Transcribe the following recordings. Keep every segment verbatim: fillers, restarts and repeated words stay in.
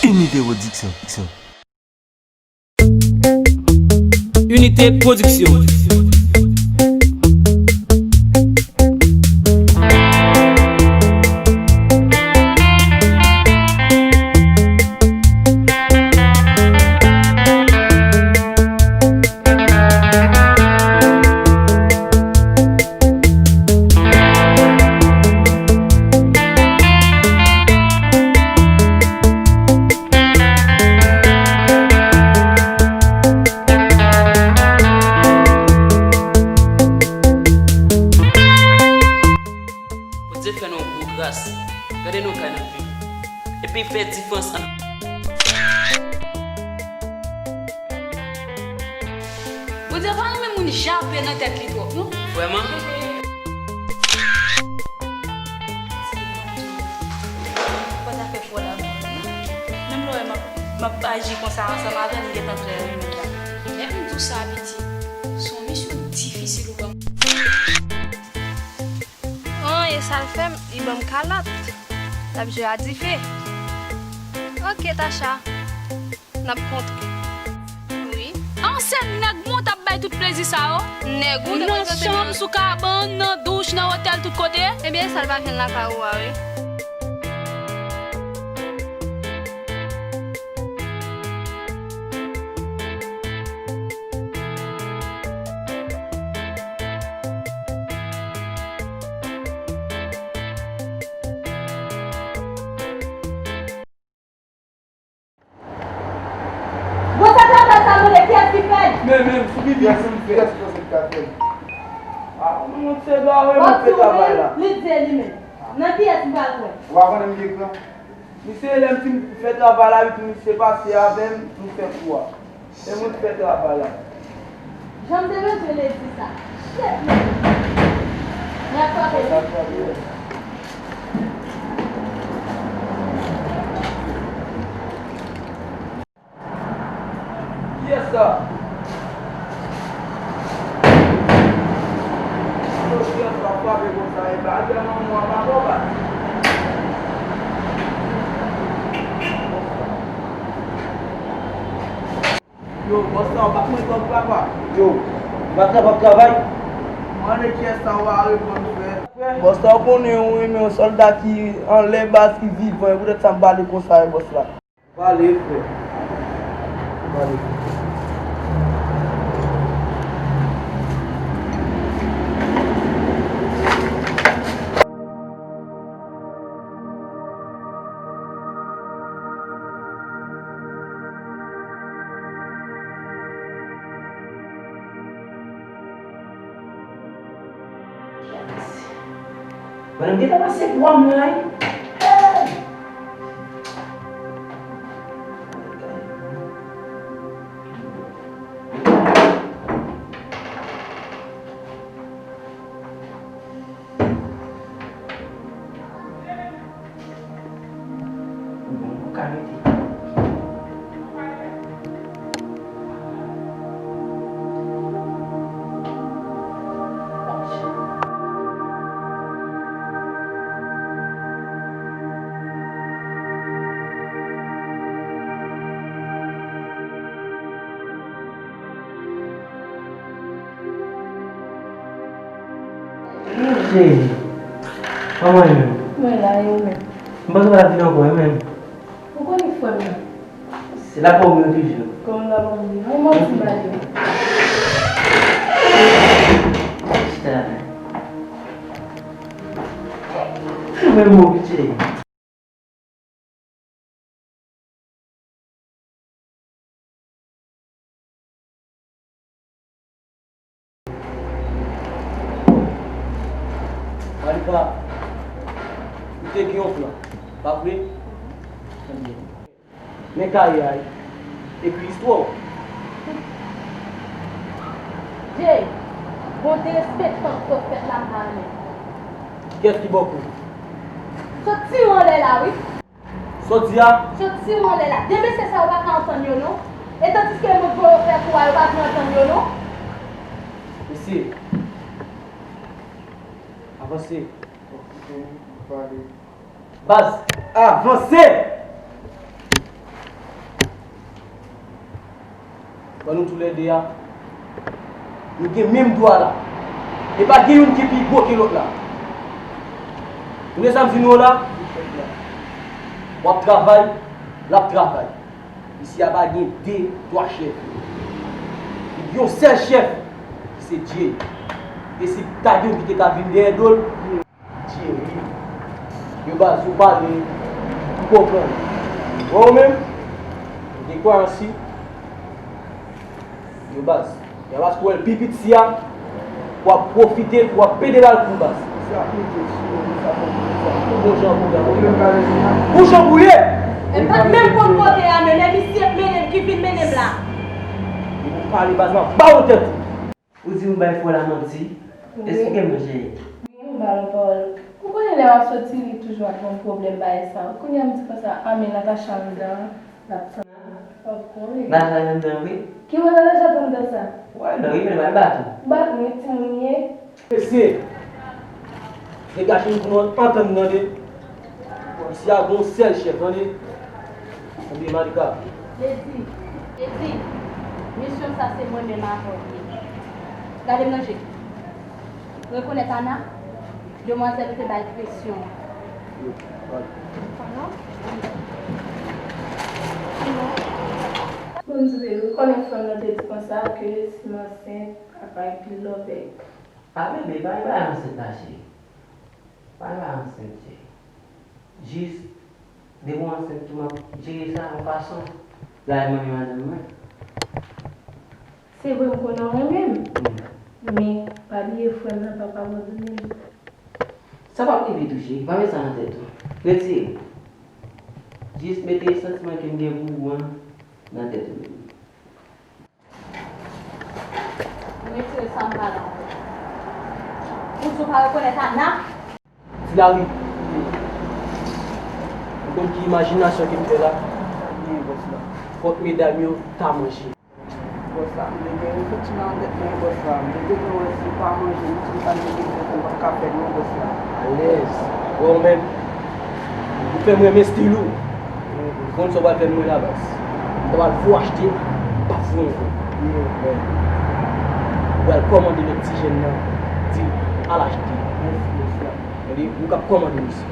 Unité Production. Unité Production. Bondye fè nou yon gwo gras. Gade nou kay n ap viv. Epi fè diferans ant Bondye pa renmen moun jape nan tèt li twòp, non. Vrèman? Fò zafè fò la. Menm lè w wè m ap, m ap aji konsa ansanm avè l, m gentan trè renmen l la. Lè m di w sa, piti, se yon misyon difisil ou ban m. An, e sa l fè m, li ban m kalòt. L ap jwe a dife. Oke, Tacha. N ap kontre. Wi. An, se nèg mwen w t ap bay tout plezi sa yo? Nèg ou te prezante nan chanm, sou kabann, nan douch, nan otèl, tout kote? Ebyen, e sa l pa jwenn lakay ou a, wi. Bon, sa travay sa, mande kiyès ki fè l? Men, men, sou Bib, kiyès ki fè l? Kiyès ki panse ki ka fè l? A, mwen, mwen se egare, mwen fè travay la. Li di li menm. Nan kiyès m pral kwè? Ou pa konnen m gen kran? Misye, lè m fin fè travay la, epi misye pase avè m, nou fè kou a. E mwen k fè travay la. Jan m te bezwen ledi sa. Shit, man. N ap frape wi. Kiyès sa? Kiyès sa frape konsa? E bagay manman w ap bat. Yo, bòs la, ou pa konn kòb papa. Yo, ou pa travay, ap travay? Mande kiyès sa ou a reponn frè. Bòs la, ou konnen ou renmen yon sòlda ki anlè baz, ki vivan, e poutèt sa m pale konsa, e bòs la. Pale, frè. Pale. Mwen menm gentan pase pwa mwen la wi. Bon, ou ka rete. Cheri, kòman w ye menm? Mwen la, e ou menm? M panse w pa t ap vin ankò, e ou menm? Ou konnen frè m nan. Se la pa w ye toujou. Kòman la pa m ye? Mwen manti m pa di w. Chita la. Ou menm ou cheri. Malika, ou te gen yon plan, pa vre? Men kay la, wi. Ekri istwa w. Jay, bon derespektan k t ap fèt la m pa renmen. Kiyès ki bòkò? Sot tire anlè la, wi. Sa w di a? Sot tire anlè la. De mesye sa yo pa ka antann yo, non. E tandiske mwen voye yo fè kou a, yo pa vle antann yo, non. Mesye, avanse. Pale. Baz, avanse! Ban nou toulède a, nou gen menm dwa la. E pa gen youn ki pi gwo ke lòt la. Tande sa m di nou la? W ap travay, l ap travay. Isi a pa gen de, twa chèf. Li gen yon sèl chèf, ki se Dye. E si ta gen youn ki te ka vin dèyè do l, Jerry. Yo baz, ou pale, ou konprann. Bon, ou menm, ou gen kwayans li. Yo baz. Yo baz, pou wè l pi piti a, w ap pwofite, w ap pede bal kou baz. Sa pete sou ou, sa pete sou ou. Bon jan pwogram. Ou menm pale di a. Pou jan pou ye. E m pa t menm konn kote a, men lè misye mennen m, ki vin mennen m la. Ou pale baz, m ap ba ou tèt ou. Ou di ou bay frè la manti? Wi. Esplike m, cheri. Wi, m ba l yon pawòl. Ou konnen lè w ap soti, li toujou ap gen yon pwoblèm bagay sa. Kounye a m di konsa, a men Natacha anndan, l ap tann. Natacha anndan, wi. Ki wè Natacha t anndan sa? Wè, non, wi, men l bat ou. Bat mwen, timoun ye. Mesye, degaje nou pou nou antann, tande. Isi a gon sèl chèf, tande. Oubyen Malika. Lady, Lady, misyon sa se mwen menm avè w li ye. Gade m nan je. Rekonèt Ana, demwazèl ou te bay presyon. Pardon? Bon, m di w, ou konnen fanm nan te di konsa ke si m ansent, papa anpil love. Pa bebe, pa bay ansent la, cheri. Pa bay ansent, cheri. Jis, depi w ansent tou, m ap jere sa yon fason. La, mwen menm, madanm mwen. Se vre, m konnen w renmen m. Wi. Men, pa bliye frè m nan p ap abandone m. Sa p ap rive tou, cheri. Pa met sa nan tèt ou. Retire. Jis mete santiman ke m gen pou ou an nan tèt ou menm. Ou retire sa m pale an. Ou di w pa rekonèt Ana? Ti Lari, ou konn ki imajinasyon ke m fè la? Fòk medam yo ta manje. Bòs la, m te gen refleksyon nan tèt mwen, bòs la. M te gentan wè si w pa manje, m di m pa t gen refleksyon, m p ap ka fè l non, bòs la. Alèz. Wè w menm. Ou fè m renmen estil ou. Ou konn sa w pral fè mwen la, baz. M ta pral voye achte, m p ap voye ankò. Ou pral kòmande lòt ti jèn nan, di l al achte. Tande, ou k ap kòmande misye.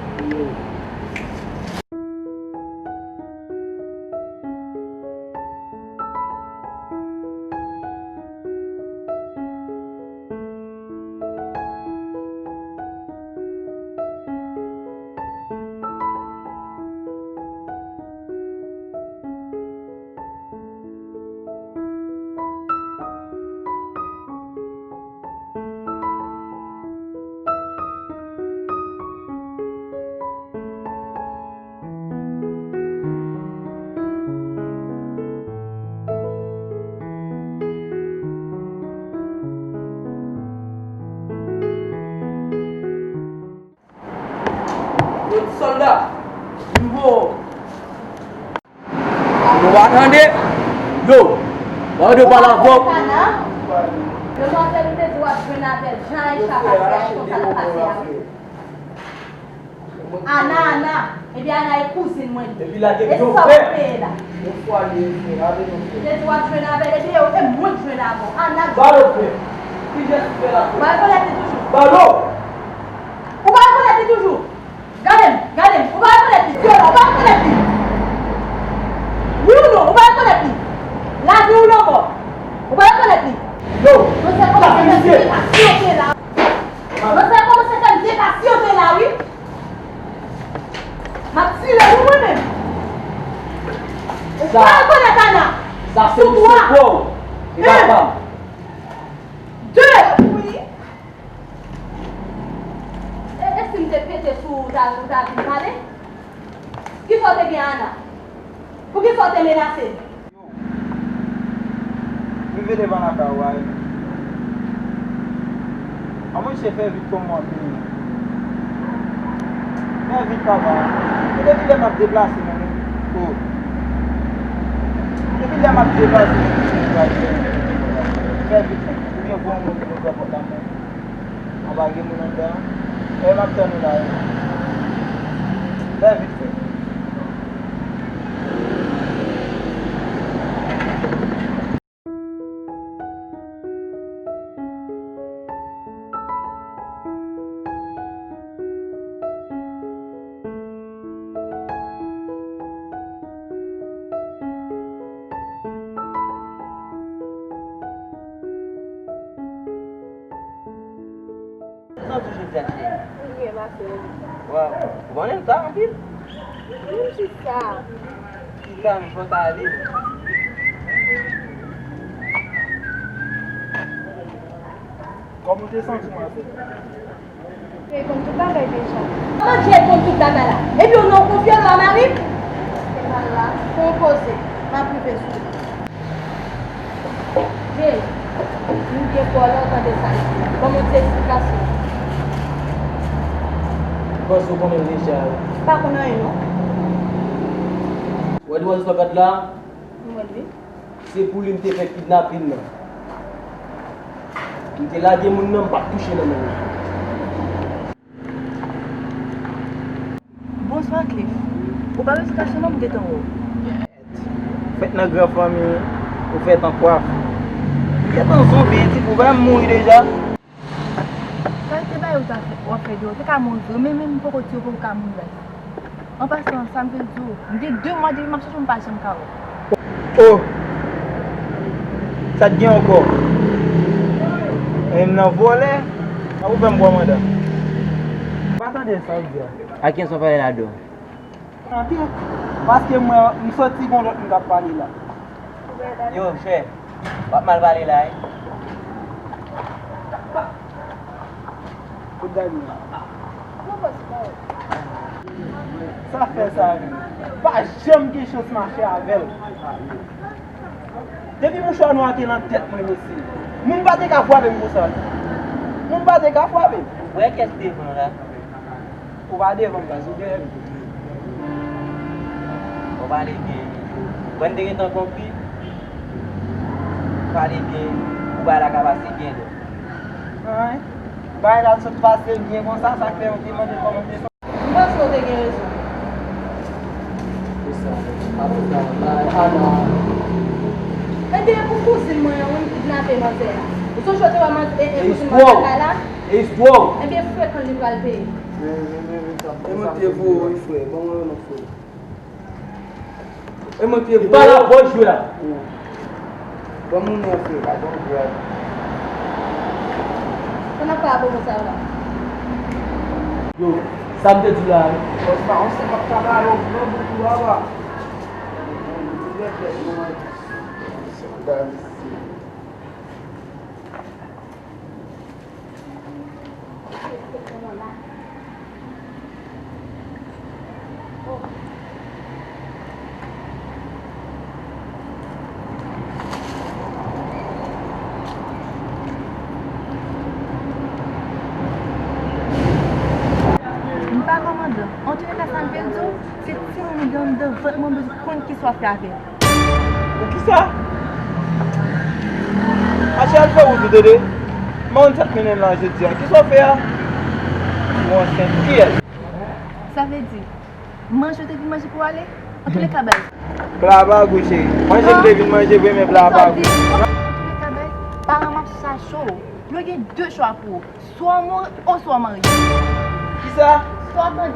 Yo di sòlda, vin pran w. Nou pa tande? Yo, pa tande pale avè w. Demwazèl, ou te di w ap jwenn avè l, jan Aisha pase a, e konsa l ap pase a wi. Ana, Ana, ebyen Ana e kouzin mwen li. Epi lage l yon fè. Ou te di w ap jwenn avè l, ebyen e mwen k jwenn avè w. Ana. Balo fè. Ki jès ou fè la? Ou pa rekonèt li toujou? Balo! Ou pa rekonèt li toujou? Gade m, gade m, ou pa rekonèt li? Ou pa rekonèt li? Wi ou non, ou pa rekonèt li? Lavi ou lanmò. Ou pa rekonèt li? Yo, kòmanse fè m depasyote la. Kòmanse fè m depasyote la, wi. M ap tire ou mwen menm. Ou pa rekonèt Ana. Sa se misye pou ou. E pa pa m. De. E, e si m te pete sou ou, ou ta, ou ta vin pale? Kisa w te gen Ana? Poukisa w te menase l? Rive devan lakay ou a, wi. An, monchè, fè vit kòman w ap vini. Fè vit, papa. E depi lè m ap deplase, mwen menm. O. Depi lè m ap deplase, mwen menm, fè vit, fè vit. Oubyen voye yon moun vin ouvè pòt la, mwen. Anba gen moun anndan. E m ap tann ou la, wi. Fè vit fè. Kòman w ye jodi a, cheri? Mwen byen, ma cheri. Waw, ou konnen m sa anpil. Menm ti sa. Ti sa, m fò pale. Kòman w te santi w, ma cheri? Jay konn tout bagay deja. Kòman Jay konn tout bagay la? Epi w nan konfyòl la, mari m? Se pa la. Fè yon poze. M ap rive sou ou. Jay, m byen kwè w lè w tande sa l di a. Ban m yon ti esplikasyon. M panse w konnen l deja, wi. M pa konn anyen, non. Ou wè dwòl sa w gad la? M wè l, wi. Se pou li m te fè kidnapin nan. M te lage moun nan, m p ap touche nan men l. Bonswa, Cliff. Ou pa bezwen kache non, m gentan wè w. Fèt nan gran fanmi, ou fèt an kwaf. Gentan zonbi, ti pou bay m mouri deja. Kalite bagay ou ta fè, w ap fè deyo, w te ka mouri vre, men menm m poko di w ke w ka mouri la. An pasan, sa m vle di w, m gen de mwa depi m ap chèche w, m pa janm ka wè w. Oh! Sa t gen ankò? E m nan vòlè? A ou fè m pran manda? M pa tande sa w di a. A kiyès w ap pale la, Dò? Tande, paske mwen, m santi gon lòt moun k ap pale la. Yo, chè, w ap mal pale la, wi. Kout dani. Sa fè sa, wi. Pa janm gen chans mache avè l. Depi mouchwa nwa te nan tèt mwen, mesye, moun pa te ka frape m konsa. Moun pa te ka frape m. Ou wè kès devan la? Ou pa devan m, baz, ou dèyè m. Ou pale byen. Mwen te gentan konpli. Pale byen. Ou bay la ka pase byen lè. Anyen. Bay la sot pase byen konsa, sa k fè yo te mande kòman m te santi. M panse w te gen rezon. Ebyen, pou kouzin mwen an, wi, m kidnape manzè a. Ou sonje w te wè manzè, e, e, kouzin mwen lakay la? Ebyen, frekan li pral peye. E mwen te voye w wi, frè. Ban mwen yon lòt, frè. E mwen te voye w. Ban moun nan, frè. Sa n ap fè a pwopo sa yo la? Yo, sa m te di la, wi. Bòs pa, on se map ka ba yo gwo bout ou aba. M pa kòmandan. Antoulèka, sa m vle di w, se timoun ki anndan vant mwen, m bezwen konn kisa w ap fè avè l. Pou kisa? Mache al fè wout ou, tande. M pa konn sa k mennen m la jodi a. Kisa w fè a? Ou ansent. Kiyès? Sa vle di, manje w te vin manje pou w ale? Antoulèka, baz. Pla pa gou, cheri. Manje m te vin manje vre, men pla pa gou. Antoulèka, baz, paran m ap chache w. Yo gen de chwa pou ou. Swa w mouri, oswa w marye. Kisa? Swa w tande.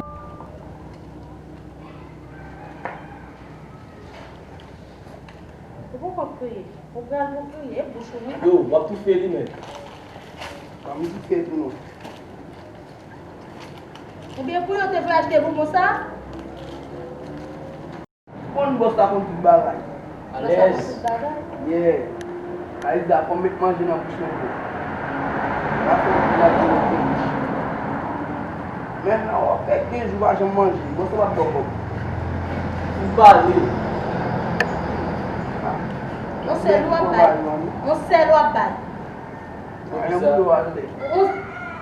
Ou poko kriye. Ou pral pou kriye, bouch ou wi. Yo, w ap toufe li, men. Pa m toufe tou non. Oubyen pou yo te vle achte bonbon sa? Konn bòs la konn tout bagay. Alèz. Yeah. Ayizda, fò m met manje nan bouch mwen tou. Paske m ap di nou kenj. Men nan w ap fè kenz jou pa janm manje. Bòs la p ap ba w kòb. Ou pale. Yon sèl ou ap bay. Yon sèl ou ap bay. Yon bout ou al fè.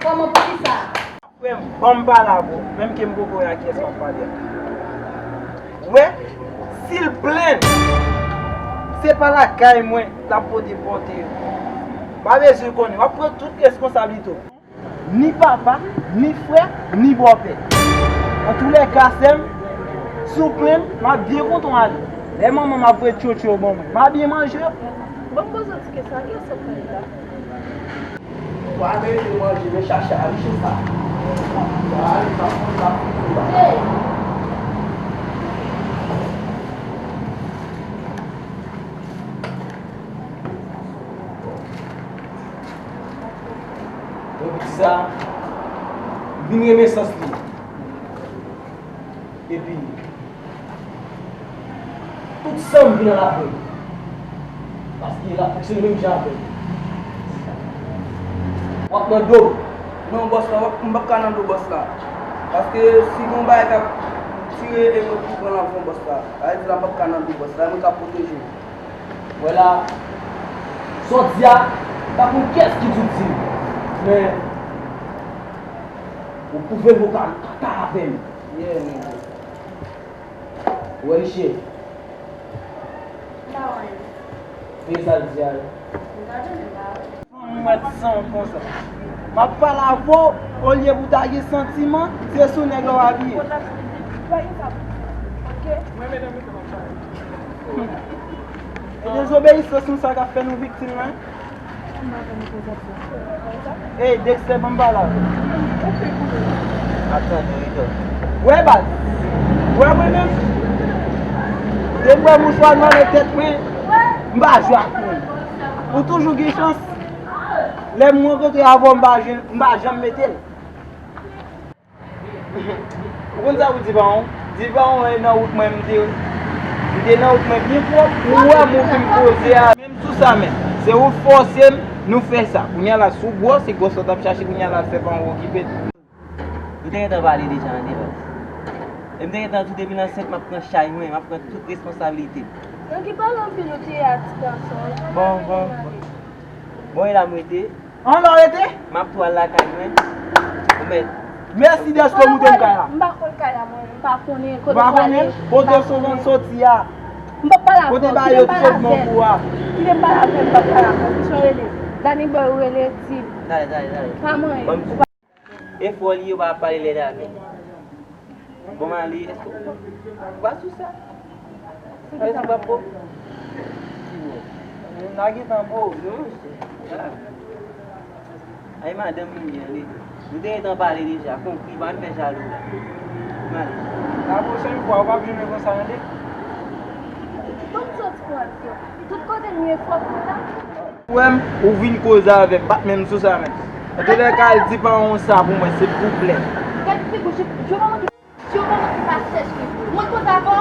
Kòman, poukisa? Frè m, ban m pale avè w, menm ke m poko wè a kiyès m ap pale a. Ou wè, si l plenn, se pa lakay mwen l ap pote pote yo. Pa bezwen konnen, w ap pran tout responsablite w. Ni papa, ni frè, ni bòpè. Antoulèka, sè m, si w plenn, m ap byen kontan w ale. Lè manman m ap voye tchotcho ban mwen, m a byen manje. Ban m poze w ti kesyon, a kiyès w ap pale la? Ou pa merite manje, men chacha riche sa. Ou pa ale sa pou sa pou ou la. Donk, sa, M renmen sans li. Epi, tout san m vin nan lavi m. Paske l ap fonksyone menm jan avè m. W ap nan do m. Non, bòs la, m p ap ka nan do bòs la. Paske si gon bagay k ap tire e mwen ki pran nan fon bòs la. Sa vle di la, m p ap ka nan do bòs la, e mwen k ap pwoteje w. Wè la, sa w di a, m pa konn kiyès ki di w di l, men ou pwouve m ou ka, ou ka avè m. Yeah, nèg. Ou wè li chè. M pa wè anyen. Peye sa l di a yo. M pa tande m pa wè. Fanm mwèt sanwont konsa. M ap pale avè w, olye pou w ta gen santiman, se sou nèg la w apiye. E dezobeyisans nou sa k ap fè nou viktim nan. Ey, Dexter, ban m pale avè w. Ap tande w, Igor. Wè, baz. Wè, mwen menm, depi w wè mouswa nwa nan tèt mwen, m pa jwe ak moun. Ou toujou gen chans. Lè m rankontre avè w, m pa jwe, m pa janm mete l. Ou konn sa pou Divaon? Divaon e nan wout mwen, m te, m te nan wout mwen byen pwòp. Ou wè m ou fin poze a. Menm sou sa menm, se ou fòse m, nou fè sa. Kounye a la, si w gwòs, se gwòs ou t ap chache, kounye a la, l fè pa w okipe l. Nou te gentan pale deja, tande, baz. E m te gentan di w depi l ansent, m ap pran chay mwen, m ap pran tout responsablite m. Nan ki pale anpil ou te ye a ti gason. Bon, bon, bon. Bon, e la m rete. An, la w rete? M ap tou al lakay mwen. Ou mèt. Mèsi dèske w moute m kay la. M pa konn kay la mwen, m pa konnen kote m prale. Ou pa konnen? Kote w sot soti a? M p ap pale avè w. Kote bagay yo t sot nan kou a? Kite m pale avè l, m p ap pale avè l. Kisa w rele? Danny Boy ou rele, di m. Dale, dale, dale. Pa manyen. Ban m di. E fò li yo pa ap pale lè dame. Bon, m ale, èske w pa sou sa? Èske w pa po? N a gentan po. Non, monchè. Ay, madanm mwen li ye. Nou te gentan pale deja, konpri, pa vin fè jalou la. M ale. La pwochèn fwa, ou p ap jwenn mwen konsa, tande? Tout soti pran yo. Tout kote m ye fòk mwen la. Ou wè m, ou vin koze avè m, pa t menm sou sa menm. Antoulèka, al di paran w sa pou mwen, silvouplè. Gad figi w, si, si w pa manke, si w pa manke pa chèche. Mwen konn sa fò,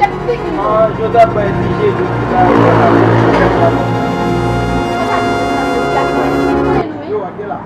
gad figi w. Ah, jodi a bay ti jezi ki ta. Yo, ap de la.